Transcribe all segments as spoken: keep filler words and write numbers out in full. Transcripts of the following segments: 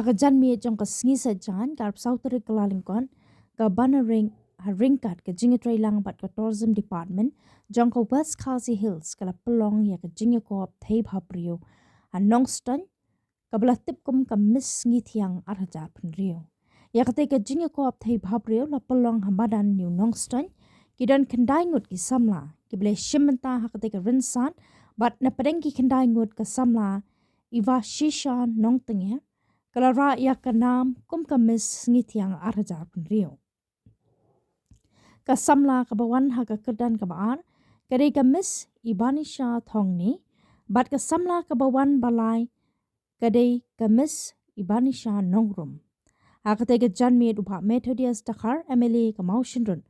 ka janmiet jong ka sngi Saitjaiñ, ka arphew saw tarik Kyllalyngkot, ka Banna Ring, ha ryngkat ka jingïatreilang bad ka Tourism Department jong ka West Khasi Hills, ka la pynlong ïa ka jingïakop thei bhabriew ha Nongstoiñ, kaba la tip kum ka Miss Sngi Thiang ar hajar phew hynriew. Ïa katei ka jingïakop thei bhabriew la pynlong ha madan New Nongstoiñ. Ki don khyndai ngut ki samla kiba la shim bynta ha katei ka rynsan, bad na pdeng ki khyndai ngut ka samla Iva Shisha Nongtyngia ka la rah ïa ka nam kum ka Miss Sngi Thiang ar hajar phew hynriew. Ka samla kaba wan ha ka kyrdan kaba ar ka dei ka Miss Ibanisha Thongni, bad ka samla kaba wan ba lai ka dei ka Miss Ibanisha Nongrum. Ha katei ka janmiet u Bah Methodius Dkhar, M L A ka Mawshynrut,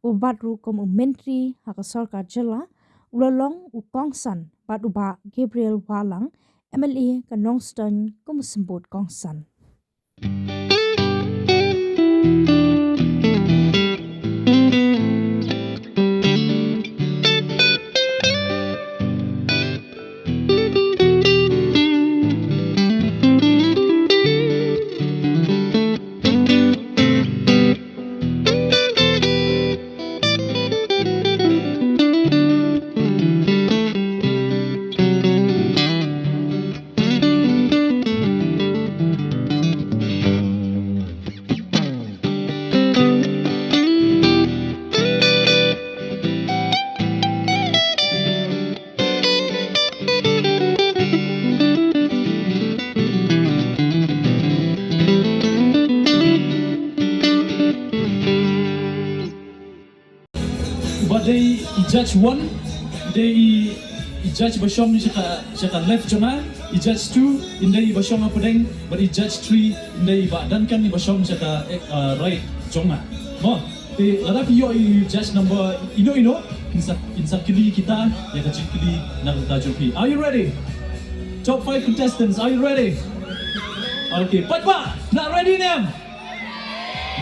uba bat ruh kum u Myntri ha ka sorkar jylla, u la long u kongsan bad u Bah Gabriel Wahlang, M L A ka Nongstoiñ, kum u symbud kongsan. Ba dei i judge one, dei i, i judge ba shong sha ka, sha ka left jong nga, i judge two, i dei ba shong ha pdeng, bad i judge three, i dei i Bah Duncan, i ba shong sha ka, eh, uh, right jong nga. Mo, te lada phi ïoh i judge number ino ino, in sa, in sa kylli kita ïa ka jingkylli na ka bynta jong phi. Are you ready? Top five contestants, are you ready? Okay, paidbah, phi la ready ne em?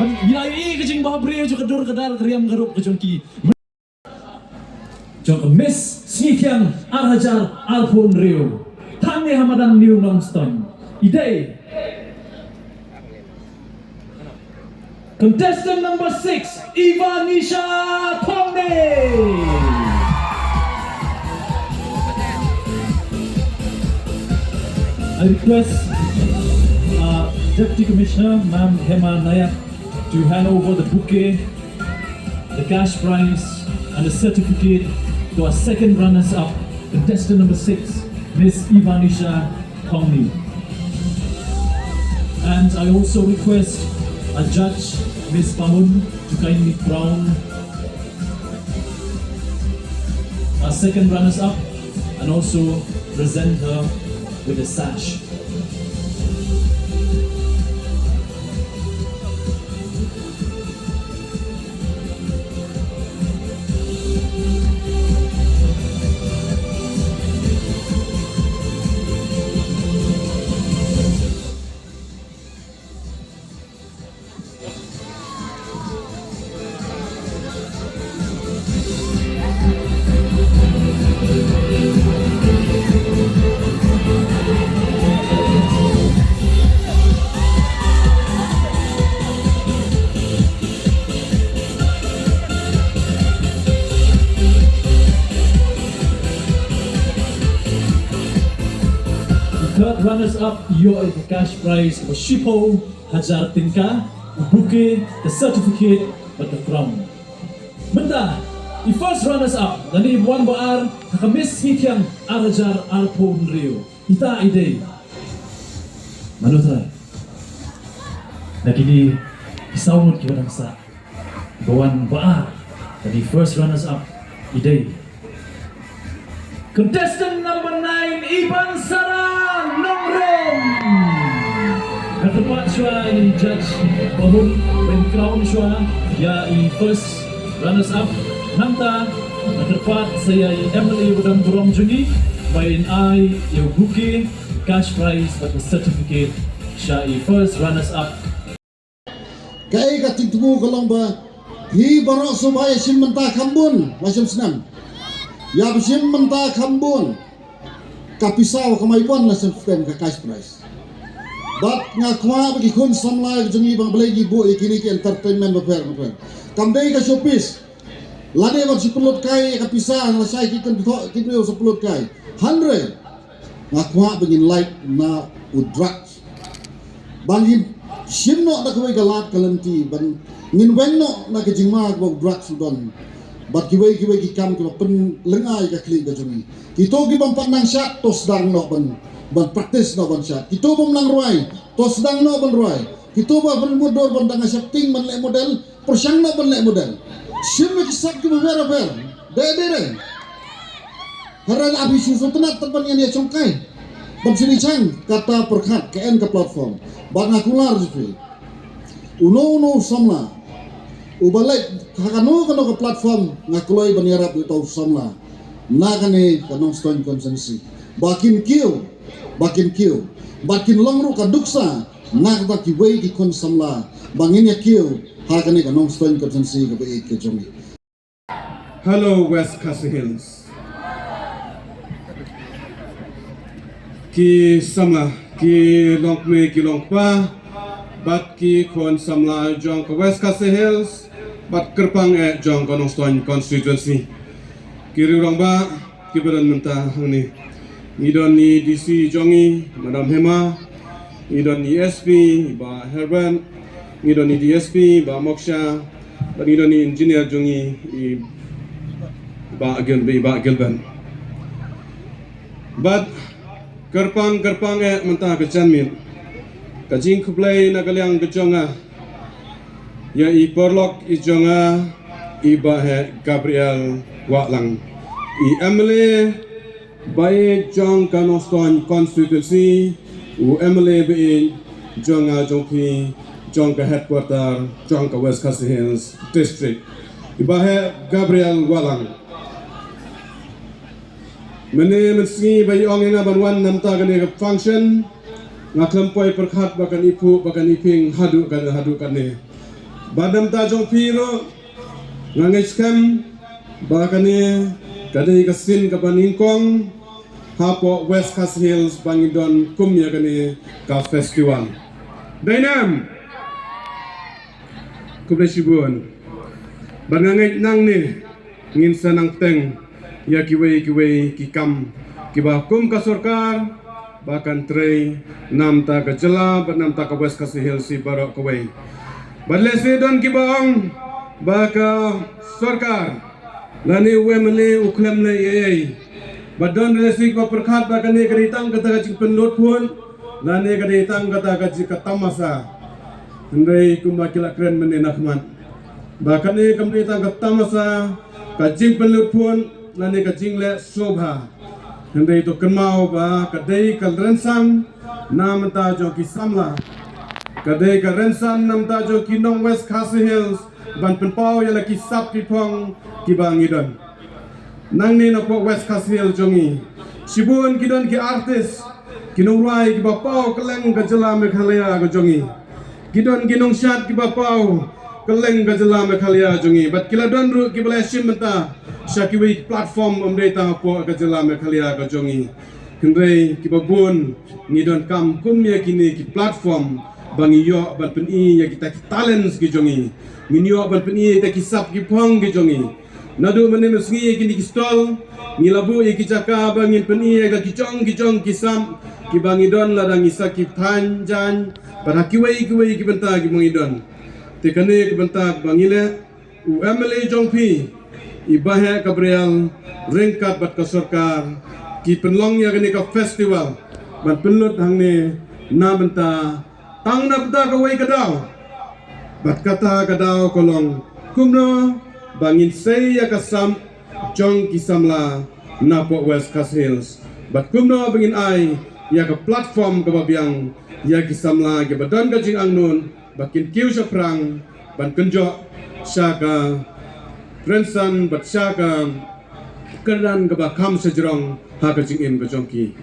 Ban ïa i ka jingbhabriew jong ka dur ka dar ka riam ka rup ka jong ki. Jong ka Miss Sngi Thiang ar hajar arphew hynriew. Tang ne ha madan New Nongstoiñ. I dei contestant number six, Ivanisha Thongni. I request, uh, Deputy Commissioner, Ma'am Hema Nayak, to hand over the bouquet, the cash prize, and the certificate to our second runners-up, contestant number six, Miss Ivanisha Thongni. And I also request our judge, Miss Pamun, to kindly crown our second runners-up and also present her with a sash. Third runners up, ïoh ïa ka cash prize kaba shiphew hajar tyngka, u bouquet, ka certificate bad ka crown. Mynta i first runners up lane i ba wan ba ar ha ka Miss Sngi Thiang ar hajar arphew hynriew, ita i dei, mano trai na kine ki saw ngut kiba dang sah? Ba wan ba ar, ka dei first runners up, i dei contestant number nine, Iban Sara Nongrum. Nga kyrpad shuwa ïa i judge ba hun ban crown shuwa ïa i first runners up. Nangta nga kyrpad sa ïa i M L A ba don burom jong ngi ba in ai ïa u bouquet, cash prize bad ka certificate sha i first runners up. Kaei ka jingthmu ka long ba hi baroh shuwa ïa shim mynta kham bun la shim snem. Ïa ba shim mynta kham bun. Ka pisa wa ka mai bun la shim snem ka cash prize. Bad nga kwah ba ki khun samla ka jong ngi ba nga Blei ki buh ïa kine ki entertainment bapher bapher. Kam dei ka showpiece. Lane ban shu pynlut kai ïa ka pisa, lashai ki kynthoh ki briew sa pynlut kai. Hynrei nga kwah ba ngin lait na u drugs. Ba ngin shim noh da kawei ka lad ka lynti, ba ngin weng noh na ka jingma kaba u drugs u don. Bad kiwei kiwei ki kam kiba pynlyngngai ka khlieh ka jong ngi. Kito ki bym pat nang shad, to sdang noh ban, ban practice noh ban shad. Kito bym nang rwai, to sdang noh ban rwai. Kito ba pynmudui ban dang sheptieng ban leh model, pyrshang noh ban leh model. Shim ïa ki sap kiba bapher bapher. Dei dei dei. Hynrei la phi shu sngewtynnat ban ïa shongkai. Ban shu ïa shang kata pyrkhat ka en ka platform. Bad nga kular jong phi. Uno uno u samla uba leit ha kano kano ka platform, nga kloi ban ïarap ïa uto u samla na kane ka Nongstoiñ constituency. Ba kin kiew, ba kin kiew, ba kin long ruh ka duksa na kata kiwei ki khun samla ba ngin ïa kiew ha kane ka Nongstoiñ constituency kaba ïeit ka jong ngi. Hello West Khasi Hills. Ki samla, ki longkmie, ki longkpa, bad ki khun samla jong ka West Khasi Hills, bad kyrpang eh jong ka Nongstoiñ constituency. Ki riew rangbah kiba don mynta hangne. Ngi don i D C jong ngi, Madam Hema, ngi don i S P, Bah Herbert, ngi don i D S P, Bah Moksha, bad ngi don i engineer jong ngi, i Bah Gil-, i Bah Gilbert. Bad kyrpang, kyrpang eh mynta ka janmiet. Ka jingkhublei na ka liang ka jong nga ïa i paralok i jong nga, i Bah Gabriel Wahlang, i M L A ba ïeit jong ka Nongstoiñ constituency, u M L A ba ïeit jong nga jong phi, jong ka headquarter jong ka West Khasi Hills District, i Bah Gabriel Wahlang. Mynne mynsngi ba i ong ïa nga ban wan na mynta kane ka function, nga khlem poi pyrkhat ba kan ïa phuh, ba kan ïa ping haduh kane, haduh kane. Bad na mynta jong phi ruh nga ngeit skhem ba kane ka dei ka sien kaba nyngkong hapoh West Khasi Hills ba ngi don kum ïa kane ka festival. Dei ne em? Khublei shibun. Bad nga ngeit nangne ngin sa nang pteng ïa kiwei kiwei ki kam kiba kum ka sorkar ba kan trei na mynta ka jylla bad na mynta ka West Khasi Hills hi baroh kawei. Bad lehse don kiba ong ba ka sorkar lane u M L A u khlem leh ei ei. Bad don lehse kiba pyrkhat ba kane ka dei tang kata ka jingpynlut phone, lane ka dei tang kata ka jing ka tamasa. Hynrei kumba ki la kren mynne na khmat ba kane kam dei tang ka tamasa, ka jingpynlut phone lane ka jingleh sngewbha. Hynrei to kynmaw ba ka dei ka rynsan na mynta jong ki samla, ka dei ka rynsan na mynta jong ki nong West Khasi Hills ban pynpaw ïa la ki sap ki phong kiba ngi don. Nangne napoh West Khasi Hills jong ngi, shibun ki don ki artist, ki nongrwai kiba paw kylleng ka jylla Meghalaya ka jong ngi. Ki don ki nongshad kiba paw kylleng ka jylla Meghalaya jong ngi. Bad ki la don ruh kiba la shim bynta sha kiwei ki platform, ym dei tang hapoh ka jylla Meghalaya ka jong ngi. Hynrei kiba bun ngi donkam kum ïa kine ki platform ba ngi ïoh ban pyni ïa kita ki talents ki jong ngi. Ngin ïoh ban pyni ïa kita ki sap ki phong ki jong ngi. Naduh mynne mynsngi ïa kine ki stall ngi la buh ïa ki jaka ba ngin pyni ïa ki jong ki jong ki sap kiba ngi don, lada ngi sa ki thaiñ jaiñ bad ha kiwei kiwei ki bynta kiba ngi don. Te kane ka bynta ba ngi leh, u M L A jong phi, i Bah Gabriel, ryngkat bad ka sorkar, ki pynlong ïa kane ka festival ban pynlut hangne na bynta, tang na bynta kawei ka daw. Bad kata ka daw ka long kumno ba ngin sei ïa ka sap jong ki samla napoh West Khasi Hills. Bad kumno ba ngin ai ïa ka platform kaba biang ïa ki samla kiba don ka jingangnud ba kin kiew shaphrang ban kynjoh sha ka rynsan bad sha ka kyrdan kaba kham shajrong ha ka jingim ka jong ki.